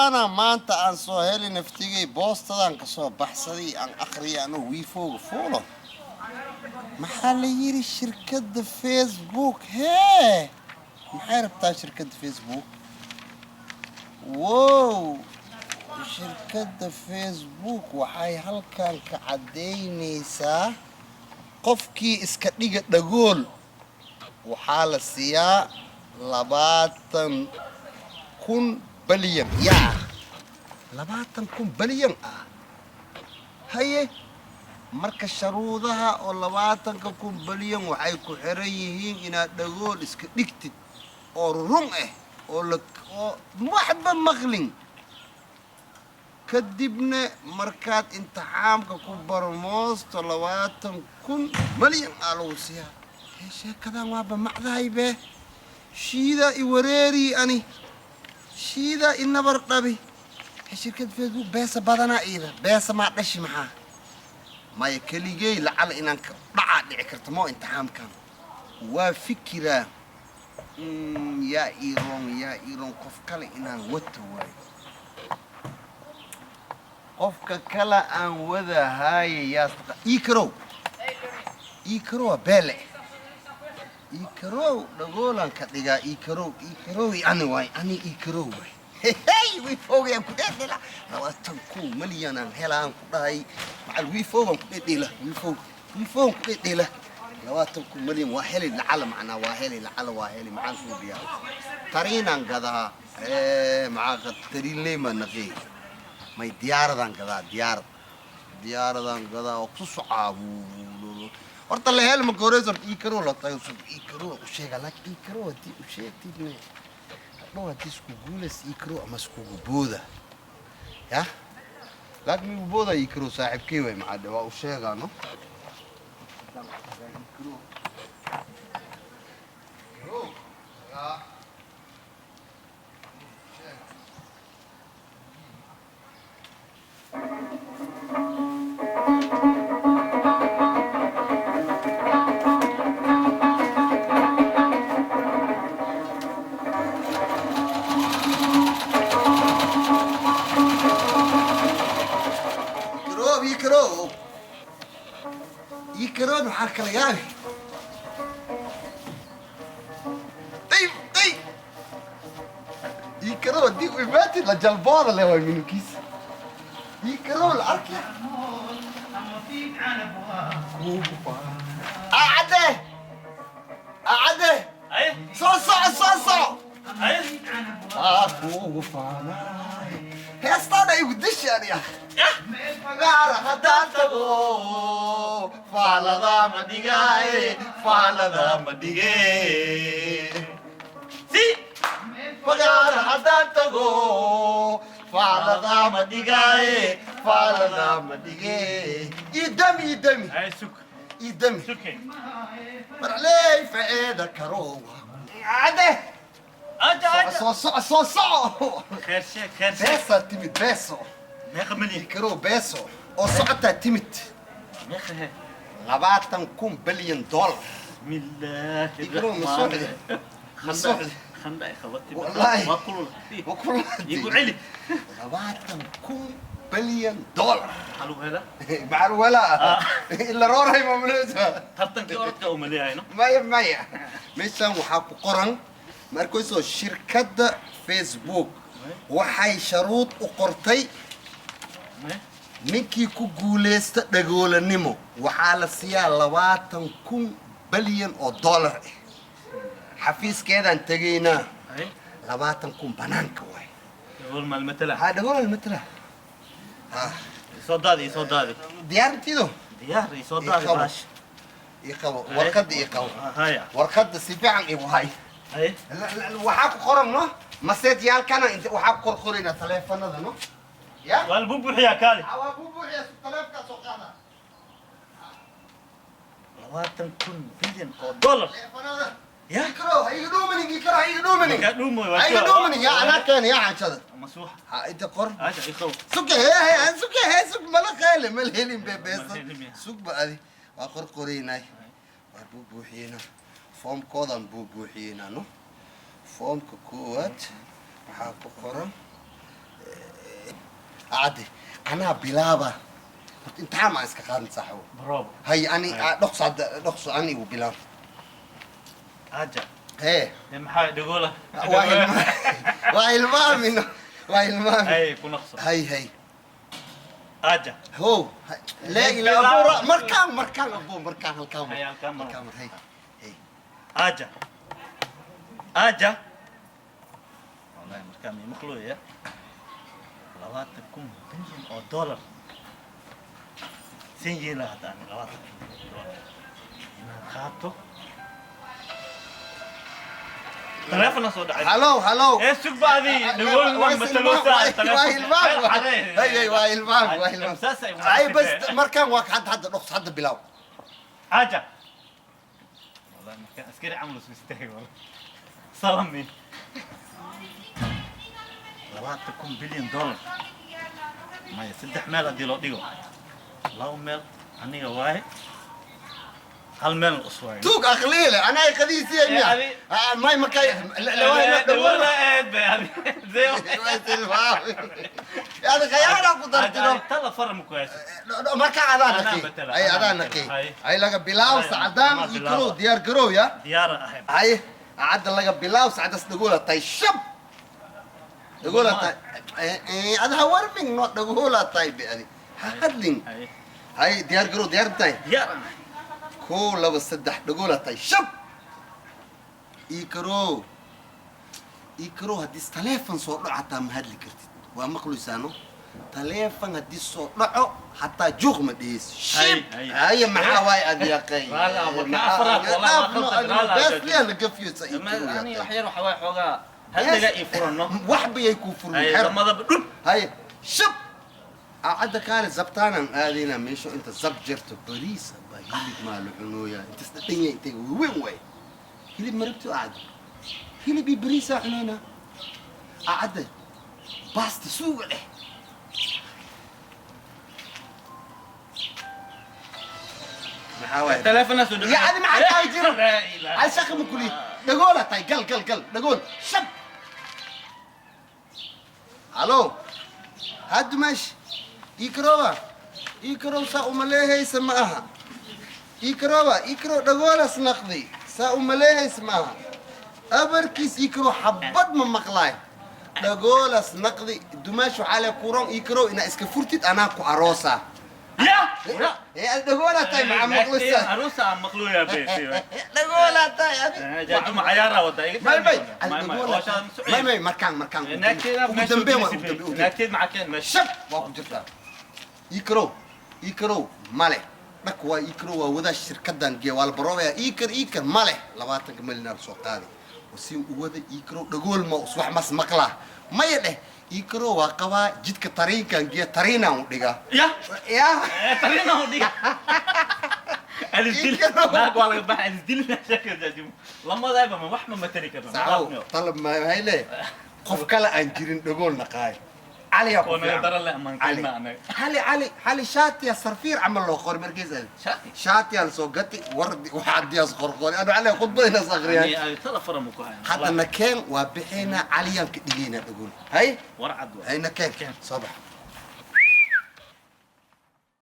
Warqadaana maanta aan soo heli naftigay, boostadan ka soo baxsaday, aan akhriya anoo wiifooga fuulo. Maxaa la yidhi? Shirkadda Facebook hee, maxay rabtaa shirkadda Facebook? Wow, shirkadda Facebook waxay halkan ka caddaynaysaa qofkii iska dhiga dhagool waxaa la siiyaa 20,000 bilyan. Yaa, 20,000 bilyan ah. Haye, marka sharuudaha oo 20,000 bilyan waxay ku xiran yihiin inaad dhagool iska dhigtid oo run ah oo la oo waxba maqlin. Kadibna markaad imtixaamka ku barmoosto, 20,000 malyan aa lagu siiyaa. Hee, sheekadan waaba macdahay be. Shiidaa i wareerii, ani shiidaa i nabar dhabi. Hee, shirkad Facebook beesa badanaa, iida beesa maa dhashi. Maxaa maya, keligey lacala inaan ka dhacaa dhici karta moo. Imtixaamkan waa fikiraa. Yaa iroon, yaa iroon, qof kale inaan wata waayo. Qofka kale aan wadahaaye yaa ii karow, ii karow, waa beele ii karow, dhagoolaan ka dhigaa ii karow, ii karow ani waay, ani ii karow waay. Hey, wiifoogaan ku dhedhela, 20,000 malyan aan helaan ku dhahay. Macal wiifoogaan ku dhedhela, wiifoog, wiifoogaan ku dhedhela. 20,000 malyan waa heli lacala, macnaa waa heli lacala, waa heli. Maxaan suubiyaa? Tariinaan gadaa, maxaa tariinley maa naqey? May, diyaaradaan gadaa, diyaarad, diyaaradaan gadaa oo ku socaa. Horta la hel marka horeysa. Horta ii karoo la tago, ii karoo u sheega. Laakiin ii karoo haddii u sheegtidne, hadhow haddii isku guulays ii karoo ama iskugu booda ya. Laakiin migu booda ii karoo saaxiibkey way maxaa waa u sheegaa no. Ii karoo. Karoo. Ya. Sheega. Karoo, ii karoo. Ii karoo, maxaa kala yaabi? Dayb, dayb. Ii karoo haddii u imaatid la jalbooda le waay minukiisa. Ii karoo la arkaya. Acade! Acade! Soo soco, soo soco! Aa, kuugu faanaay. Heestaana igu dishi aniga. Magaara haddaan tago, faaladaa ma dhigaaye, faaladaa ma dhige. Si! Magaara haddaan tago, faaladaa ma dhigaaye, faaladaa ma dhige. Ii dami, ii dami. Ii dami. Marley faceeda karoowa. Cade! Soo soco, soo soco. Beesaa timid, beeso. Karow, beeso oo socotaa timid. $20,000 bilyan. Ikrow, ma soo xidi, ma soo xidi. Wallaahi. Wa kululaatay. $20,000 bilyan. Maxaa lagu helaa? Ila rooray maamuleysa. Maya, maya, meeshan waxaa ku qoran, ma arkayso, shirkadda Facebook waxay sharuud u qortay ninkii ku guuleysta dhagoolanimo waxaa la siiyaa $20,000 bilyan ah. Xafiiskeedaan tegaynaa, 20,000 banaanka waay. Maxaa dhagoolal matala? Diyaarintiido ii qabo, warqadda ii qabo, warqadda si fiican igu hay. Waxaa ku qoran no maseedyaalkana inta waxaa ku qorqoraynaa taleefanada no ya. Waa lagu buuxiyaa, kaali. Waa ku buuxiya, taleefkaa soo qaada. $20,000 bilyan. Taleefanada. Ya. Ikro, ha iga dhuumanin, ikro, ha iga dhuumanin. Markaa dhuumoy. Ha iga dhuumanin ya, anaa keena ya xaajada. Masuuxa. Ha inta qor. Aasha iqow. Sug, he he, sug, he, sug, mala qayle mala helin be beesa. Mala helin ya. Sug ba adi waa qorqoraynay, waa buubuuxiyeynaa foomkoodaan, buubuuxiyeynaa no. Foomka koowaad waxaa ku qoran Cadde anaa bilaaba horta, imtixaan maan iska qaadan saaxibo. Bravo. Hay ani dhoqso hadda, dhokso ani igu bilaab. Aja. Hee. Ee, maxaa dhagoola? Waa ilma, waa ilmaamino, waa ilmaami. Hay, ku naqso. Hay hay. Aja. Ho laa ilaa abuura markaan, markaan abo, markaan halkaan mar. Hay, halkaan mar. Halkaan mar, hay hay. Aja, aja, wallahi markaan mi maqlooya 20,000 bilyan oo dollar sen yeela hadda ani 20,000 oo dollar inaan qaato, taleefona soo dhacay. Halow, halow. Ee, sug baadi dhagool waan mataloosa. Waa ilmaami, hay hay, waa ilmaami, waa ilmaami. Ay bas, markaan waa hadda, hadda dhoqso, hadda bilaab. Aja, wallahi markaan askari camal isku istaagay, wallah salami 20,000 bilyan dollar maya, saddex meel haddii loo dhigo, laba meel aniga waaye, hal meel us waaye. Tuug aqliile anaa qadiisiya miya? May markay dhawala aad bay adi. Yani khayaana ku dartiro. Tala fara ma ku hayso. Markaa adaa Anaa naqi. matala, ay anaa adaa matala. Naqi. Hay. Ay laga bilaab. Hay, sacdaan anaa iyo bilaaba. Garow, diyaar garow ya. Diyaara ahay. Ay cadda laga bilaab sacdas dhagoola tay, shab dhagoola tay, ada ha warming no, dhagoola tay be, adi ha hadlin. Hay. Hay, diyaar garow, diyaar tay. Diyaar ahay. Kow, laba, saddex, dhagoola tay, shab ii karow, ii karow. Haddii taleefon soo dhaco hataa ma hadli kartid, waa maqluysaano? Taleefon haddii soo dhaco hataa juuq ma dheheyso, shib. Hay, hay. Haye, maxaa waay adyaqay? Raali ah, marka afraad, wallahi waa khaldan, raali ah. Beesliya la gafiyeysa ii karow. Ani yaqay. wax yar waxa waaye xoogaa haddaga ii furanno. Wax bayay kuu furmin. Hay. Xer. Lamadaba dhub. Haye, shab acadda kaale zabtaanan aadaynaa meesha inta zab jirto bariis baa hilib maa la cunooyaa, intas dhadhan yahay, intay weyn waay hilib marabto acadda, hilib iyo bariisaa cunaynaa acadda, baasta suuga dheh. Maxaa waay? Taleefona soo Ya adi maxaa kaa jiro? Laa ilaaha. Ay shaqa ma kuli dhagoola tahay, gal gal gal, dhagool, shab. Halo, haddu meesh iikarowa, iikarow, saa umaleehaysa ma aha iikarowa, iikarow dhagoolas naqdi, saa umaleehaysa ma aha abarkiis iikarow, xabad ma maqlaay, dhagoolas naqdi dumaash waxaa le kuron iikarow inaa iska furtid, anaa ku aroosaa. Ya. Ee dhagoola tahay, maxaa maqlaysaa? Aruusa aan maqlooyaa beesi. Dhagoola tahay adi. Jaajuma cayaara wada iga. May may. May may. May may, markaan, markaan Naagteeda ugu dambeyn waa ugu dambeyn, ugu dambeyn. Naagteed maxaa keen meesha? Shab waa ku jirtaa iikarow, iikarow male dhak waa iikarow, waa wadaa shirkadan geeya, waa la baroobaya iikar, iikar male 20-ka malinaal soo qaaday oo si u wada iikarow, dhagool ma us wax mas maqlaa maya dheh, iikarow waa qabaa jidka tariinkan geeya, tariinaan u dhigaa. Ya. Ya. Tarina u dhiga. Alisdil. Iikarow. Naag waa laga baxa alisdil sheeka jaajuma. Lamadayba ma wax ma matali karno. Sacow talab ma hayle, qof kale aan jirin dhagool naqaayo cali yaa ku Oo naga fiican. daran leh amaan cali keenna anaga. Cali, cali, cali shaatiya sarfiir camal loo qori markiis. Shaati. Shaatiya lasoo gati wardi waxaa diyaas qorqori anu cali khudbada inaas akhriyaan. Ani tala fara mu ku hayn. Hadda nakeen waa bixaynaa, caliyaan ka dhigaynaa dhagool, hay. War cad waa. Hay nakeen, soo bax.